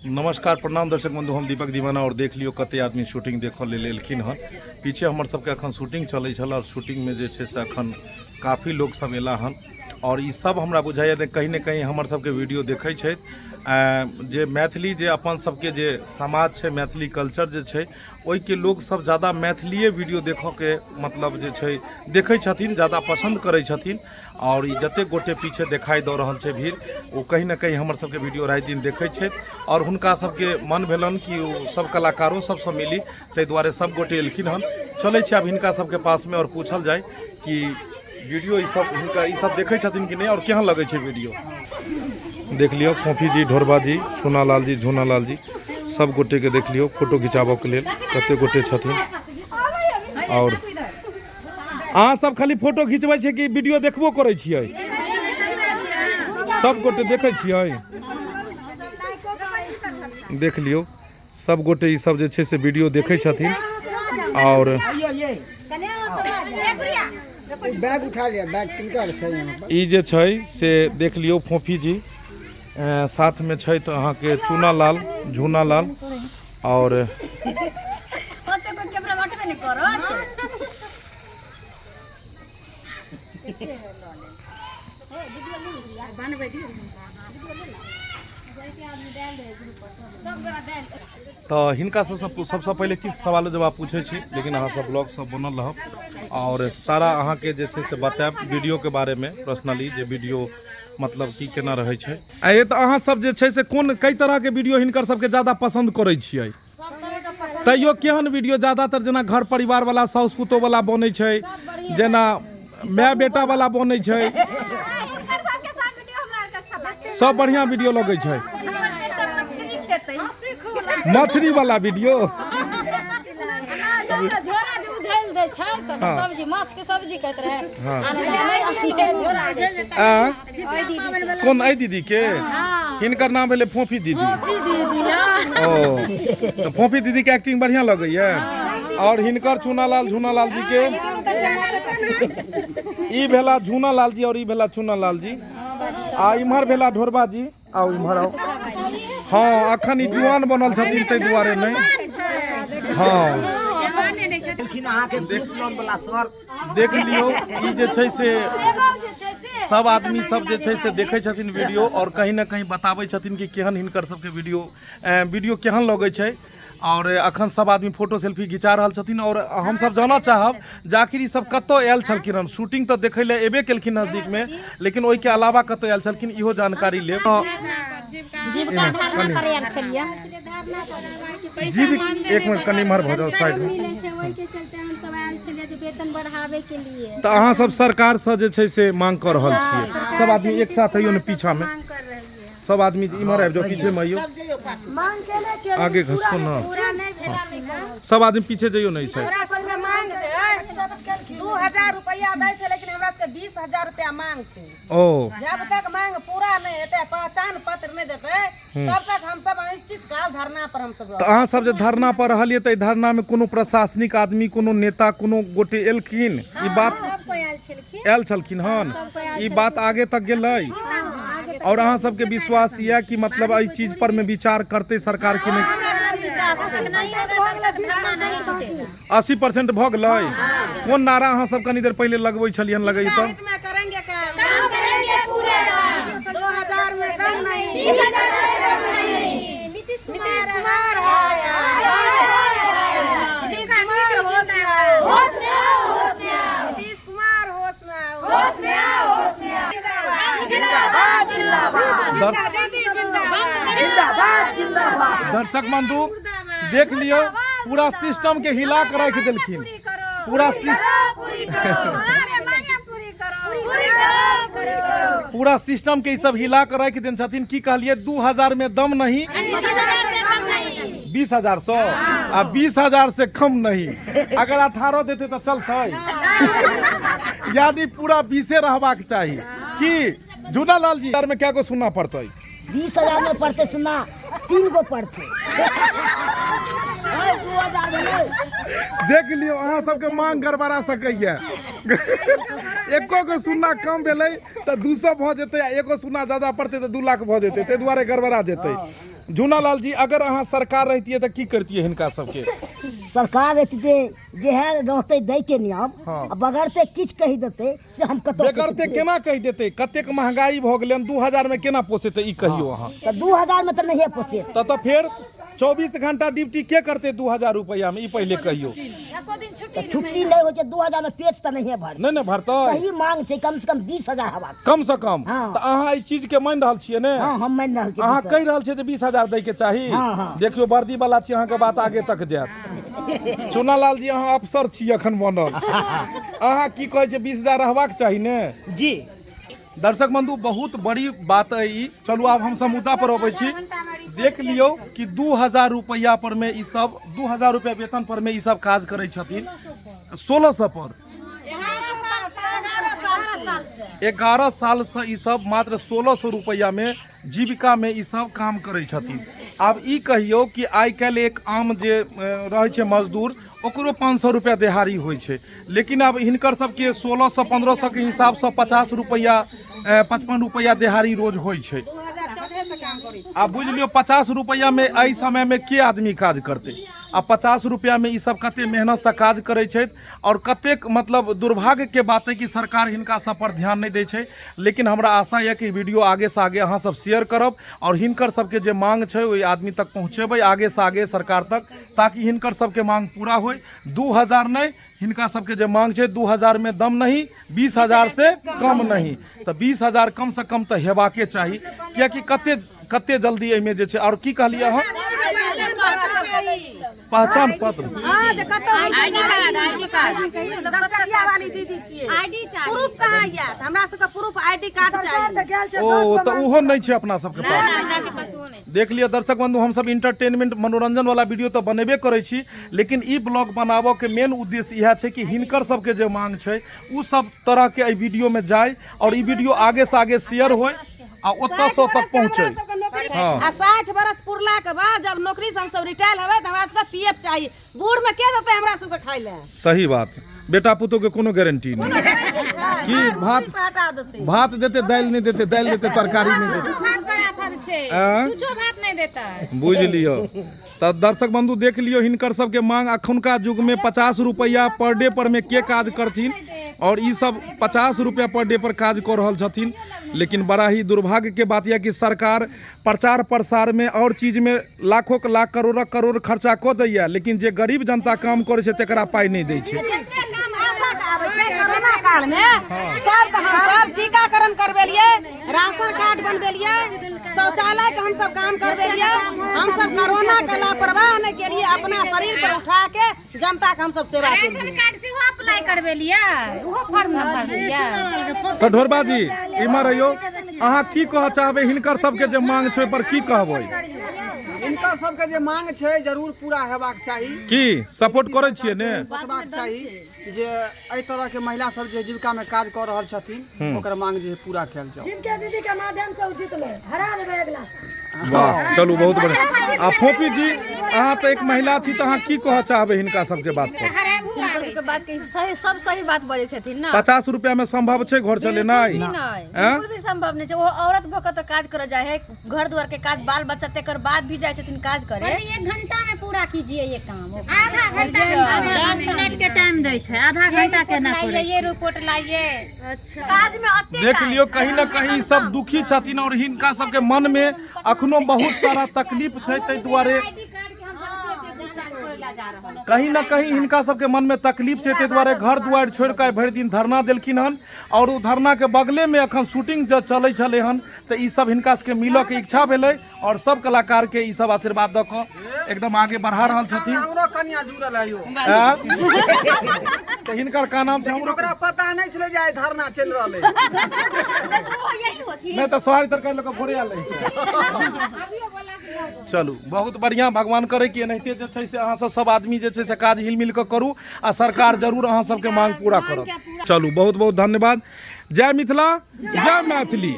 नमस्कार प्रणाम दर्शक बंधु, हम दीपक दीवाना। और देख लियौ कते आदमी शूटिंग देखऽ लेल एलखिन हन। पीछे हमर सबके अखन शूटिंग चलै छल और शूटिंग में जे छै से अखन काफी लोक सब एला हन। और ई सब हमरा बुझाइए ने कहीं ने कहीं हमर सबके वीडियो देखै छथि, जे मैथिली जे अपन सबके जे समाज छै, मैथिली कल्चर जे छै, ओहिके लोक सब ज्यादा मैथिलीए वीडियो देखऽके मतलब जे छै देखै छथिन, ज्यादा पसन्द करै छथिन। और ई जतेक गोटे पीछे देखाइ दऽ रहल छै भीड़, ओ कहीं ने कहीं हमर सबके वीडियो राति दिन देखै छथि और हुनका सबके मन भेलनि कि ओ सब कलाकारो सबसँ मिली, ताहि दुआरे सब गोटे एलखिन हन। चलै छी आब हिनका सबके पासमे और पूछल जाय कि वीडियो ई सब हिनका ई सब देखै छथिन कि नहि और केहन लगै छै वीडियो। देख लियौ फोफी जी, ढोरबा जी, चूनालाल जी, झूनालाल जी, सब गोटेके देख लियौ फोटो घिचाबऽके लेल कते गोटे छथिन। और अहाँ सब खाली फोटो घिचबै छियै कि वीडियो देखबो करै छियै? सब गोटे देखै छियै। देख लियौ सब गोटे ई सब जे छै से वीडियो देखै छथिन। और बैग उठा लिया, बैग किनकर छै यहाँ पर? ई जे छै से देख लियौ फोफी जी, साथ में छै तऽ अहाँके चूनालाल, झूनालाल। और तऽ हिनका सबसँ सबसँ पहिले किछु सवालो जवाब पूछै छी, लेकिन अहाँ सब ब्लॉग सब बनल रहब और सारा अहाँके जे छै से बतायब वीडियोके बारेमे पर्सनली, जे वीडियो मतलब की केना रहै छै। आ ये तऽ अहाँ सब जे छै से कोन कई तरहके वीडियो हिनकर सबके ज्यादा पसन्द करै छियै? तैयो केहन वीडियो ज्यादातर, जेना घर परिवार वाला, साउस पुतोह वाला बनै छै, जेना माय बेटा वाला बनै छै? सब बढ़िया वीडियो लगै छै। मछली वाला वीडियो झोरा जे उझलि दै छै तऽ सब्जी, माछ के सब्जी कहैत रहै। आ कोन एहि दीदी के? हिनकर नाम भेलै फोफी दीदी। ओ तऽ फोफी दीदी के एक्टिंग बढ़िया लगैया। और हिनकर चूनालाल, झूनालाल जी के, ई भेला झूनालाल जी और ई भेला चूनालाल जी, आ इम्हर भेला ढोरबा जी। आउ इम्हर आउ। हँ, अखन ई जुआन बनल छथिन ताहि दुआरे नहि। हँ, देख लियौ ई जे छै से सब आदमी सब जे छै से देखै छथिन वीडियो और कहीं ने कहीं बताबै छथिन कि केहन हिनकर सबके वीडियो, वीडियो केहन लगै छै। और अखन सब आदमी फोटो सेल्फी घिचा रहल छथिन। और हम सब जानऽ चाहब जे आखिर ई सब कतऽ आयल छलखिन हन। शूटिंग तऽ देखै लए एबे केलखिन नजदीकमे, लेकिन ओहिके अलावा कतऽ आयल छलखिन इहो जानकारी लेब। जीविका धरना पर आयल छलियै। जीविक, एक मिनट, कनि इम्हर भऽ जाउ साइडमे। मिलै छै, ओहिके चलते हम सब आयल छलियै जे वेतन बढ़ाबै के लिए। तऽ अहाँ सब सरकारसँ जे छै से मांग कऽ रहल छियै? सब आदमी एक साथ अइयौ ने पीछामे। मांग कर रहलियै। सब आदमी इम्हर आबि जाउ, पीछे मे अइयौ, मांग केने छियै। आगे घसको ना। पूरा नहि भेल। सब आदमी पीछे जइयौ ने ई साइड। हमरा सबके मांग छै 2000 रुपया दै छै, लेकिन हमरा सबके 20,000 रुपया मांग छै। ओ जब तक मांग पूरा नहि हेतै, पहचान पत्र नहि देतै, तब तक हम सब अनिश्चित काल धरना पर हम सब तऽ अहाँ सब जे धरना पर रहलियै, तऽ एहि धरना मे कोनो प्रशासनिक आदमी, कोनो नेता, कोनो गोटे एलखिन? ई बात सब कोइ आयल छलखिन। आयल छलखिन हन? ई बात आगे तक गेलै? और अहाँ सबके विश्वास यऽ कि मतलब एहि चीज पर मे विचार करतै सरकार कि नहि? 80% भऽ गेलै। कोन नारा अहाँ सब कनी देर पहिले लगबै छलियन? लगै तऽ हित में करेंगे काम, काम करेंगे पूरे, 2000 में दम नहीं, 20,000 में दम नहीं। नीतीश कुमार हाय हाय, नीतीश कुमार होश में आओ, होश में आओ, होश में आओ, नीतीश कुमार होश में आओ, होश में आओ, होश में आओ। जिंदाबाद जिंदाबाद दीदी जिंदाबाद जिंदाबाद जिंदाबाद। दर्शक बंधु देख लियौ, पूरा सिस्टम के हिला के राखि देलखिन। पूरा सिस्टम, पूरा सिस्टम के ई सब हिला के राखि देने छथिन। की कहलियै? 2000 में दम नहीं, 20,000 सौ आ 20,000 से कम नहीं। अगर 18 देते तऽ चलतै? यानी पूरा 20 रहबाक चाही। की झूनालाल जी में क्या को सुनना पड़तै? 20,000 में पड़ते सुना, 3 गो पड़ते। 2000 भेलै। देख लियौ, अहाँ सबके मांग गड़बड़ा सकैया। एको गो सुन्ना कम भेलै तऽ 200 भऽ जेतै आ एगो सुन्ना ज्यादा पड़तै तऽ 2 लाख भऽ जेतै, ताहि दुआरे गड़बड़ा जेतै। झूनालाल जी, अगर अहाँ सरकार रहितियै तऽ की करतियै हिनका सबके? सरकार रहितै जे है रहतै दै के नियम। हाँ। आ बगरते किछु कहि देतै से हम कतौ बेगरते केना कहि देतै? कतेक महंगाई भऽ गेलै हन, 2000 मे केना पोसेतै ई कहियौ अहाँ। तऽ 2000 मे तऽ नहिए पोसेतै। तऽ फेर 24 घंटा ड्यूटी के करतै 2000 रुपैआ मे, ई पहिले कहियौ। एको दिन छुट्टी तऽ छुट्टी नहि होइ छै, 2000 मे पेट तऽ नहिए भरतै। नहि ने भरतै। सही मांग छै कम से कम 20,000 हेबाक। कम से कम। हाँ। तऽ अहाँ एहि चीज के मानि रहल छियै ने? हँ, हम मानि रहल छी। अहाँ 20,000। कहि रहल छियै जे 20,000 दै के चाही। हाँ, हाँ। देखियौ, वर्दी वाला छी, अहाँके बात आगे तक जायत। चुनालाल जी, अहाँ अफसर छी अखन बनल, अहाँ की कहै छियै, 20,000 रहबाक चाही ने? जी। दर्शक बंधु, बहुत बड़ी बात है ई। चलू आब हम सब मुद्दा पर अबै छी। देख लियौ कि 2000 रुपैआ पर मे ई सब, 2000 रुपैआ वेतन पर मे ई सब काज करै छथिन। 1600 पर 11 साल से ई सब मात्र 1600 रुपैआ मे जीविका मे ई सब काम करै छथिन। आब ई कहियौ कि आइ काल्हि एक आम जे रहै छै मजदूर, ओकरो 500 रुपैआ देहाड़ी होइ छै, लेकिन आब हिनकर सबके 1600 1500 के हिसाबसँ 50 रुपैआ 55 रुपैआ देहाड़ी रोज होइ छै। आब बुझि लियौ, 50 रुपैआमे एहि समयमे के आदमी काज करतै? आ 50 रुपैआमे ई सब कते मेहनतसँ काज करै छथि आओर कतेक मतलब दुर्भाग्यके बात है कि सरकार हिनका सब पर ध्यान नहि दै छै। लेकिन हमरा आशा यऽ कि वीडियो आगेसँ आगे अहाँ सब शेयर करब आओर हिनकर सबके जे मांग छै ओहि आदमी तक पहुँचेबै, आगेसँ आगे सरकार तक, ताकि हिनकर सबके मांग पूरा होय। 2000 नहि, हिनका सबके जे मांग छै 2000 में दम नहीं, 20,000 से कम नहीं। तऽ 20,000 कम से कम तऽ हेबाके चाही, कियाकि कते कते जल्दी एहिमे जे छै। आओर की कहलियै अहाँ? पहचान पत्र। हाँ, जे कतौ हम 10 टकिया वाली दीदी छियै, प्रूफ कहाँ यऽ? हमरा सबके प्रूफ आईडी कार्ड चाही। ओ तऽ ओहो नहि छै अपना सबके पास। देख लिअ दर्शक बंधु, हमसब इंटरटेनमेंट मनोरंजन वाला वीडियो तऽ बनेबे करै छी, लेकिन ई ब्लॉग बनाबऽ के मेन उद्देश्य इएह छै कि हिनकर सबके जे मांग छै ओ सब तरह के एहि वीडियो में जाय और ई वीडियो आगे से आगे शेयर होय आ ओतऽ से ओतऽ पहुँचे। हाँ। आ 60 बरस पुरला के बाद जब नौकरी से हमसब रिटायर हेबै तऽ हमरा सबके पीएफ चाही। बूढ़ में के देतै हमरा सबके खाइ लए? सही बात, बेटा पुतोह के कोनो गारंटी नहि की भात से हटा देतै। भात देते दालि नहि देते, दालि देते तरकारी नहि देते। भात बराबर छै। आँ? छुछो भात नहि देतै। बुझि लियौ। तऽ दर्शक बंधु, देख लियौ हिनकर सबके मांग। अखुनका युग में 50 रुपैआ पर डे पर में के काज करथिन? और ई सब 50 रुपया पर डे पर काज कऽ रहल छथिन। लेकिन बड़ा ही दुर्भाग्य के बात यह कि सरकार प्रचार प्रसार में और चीज में लाखों के लाख, करोड़क करोड़ खर्चा कऽ दैया, लेकिन जे गरीब जनता काम करै छै तकरा पाइ नहि दै छै। जते काम आशा के आबै छै, कोरोना काल में सबके हम सब टीकाकरण करबेलियै, राशन कार्ड बनबेलियै, शौचालय के हम सब काम करबेलियै। हम सब कोरोना के लापरवाह नहि केलियै, अपना शरीर पर उठा के जनता के हम सब सेवा राशन केलियै। कार्ड सेहो अप्लाई करबेलियै, ओहो फॉर्म न भरलियै। तऽ ढोरबा जी, इम्हर अइयौ। अहाँ की कहऽ चाहबै? हिनकर सबके जे मांग छै ओहि पर की कहबै? हिनकर सबके जे मांग छै जरूर पूरा हेबाक चाही। की सपोर्ट करै छियै ने? सोचबाक चाही जे एहि तरहके महिला सब जे जीविकामे काज कऽ रहल छथिन ओकर मांग जे है पूरा कयल जाउ। जिनके दीदी के माध्यम से ओ जीतलै, हरा देबै अगिला साल। वाह, चलू बहुत बढ़िया। आ फोपी जी, अहाँ तऽ एक महिला छी, तऽ अहाँ की कहऽ चाहबै हिनका सबके बात पर? के बात के सही, सब सही बात बजै छथिन ने। 50 रुपया में संभव छै घर चलेनाइ? बिल्कुल भी नहि। आँय? बिल्कुल भी संभव नहि छै। ओ औरत भऽ कऽ तऽ काज करऽ जाइ है, घर दुआर के काज, बाल बच्चा, तेकर बाद भी जाइ छथिन काज करे। एक घंटा में पूरा कीजिए ये काम, आधा घंटा। 10 मिनट के टाइम दै छै, आधा घंटा केना? लाइए ये रिपोर्ट लाइए। काज में अते देख लियौ, कहीं ना कहीं सब दुखी छथिन और हिनका सबके मन में अखनो बहुत सारा तकलीफ छै। ताहि दुआरे आईडी कार्ड के हम सब एते करे ला जा रहल। कहीं ना कहीं हिनका सबके मन में तकलीफ छै, ताहि दुआरे घर दुआरि छोड़ि कऽ आइ भरि दिन धरना देलखिन हन। और ओ धरना के बगले में अखन शूटिंग जे चलै छलै हन, तऽ ई सब हिनका सबके मिलऽ के इच्छा भेलै और सब कलाकार के ई सब आशीर्वाद दऽ कऽ एकदम आगे बढ़ा रहल छथिन। हमरो कनिया जुड़ल है यौ। आँय? तऽ हिनकर का नाम छै? हमरो ओकरा पता नहि छलै जे आइ धरना चलि रहल है। नहि तऽ सोहारी तरकारी लऽ कऽ भोरे आयल रही। चलू, बहुत बढ़िआँ। भगवान करे कि एनाहिते जे छै से अहाँ सब सब आदमी जे छै से काज हिल मिल कऽ करू आ सरकार जरूर अहाँ सबके मांग पूरा करत। चलू, बहुत बहुत धन्यवाद। जय मिथिला, जय मैथिली।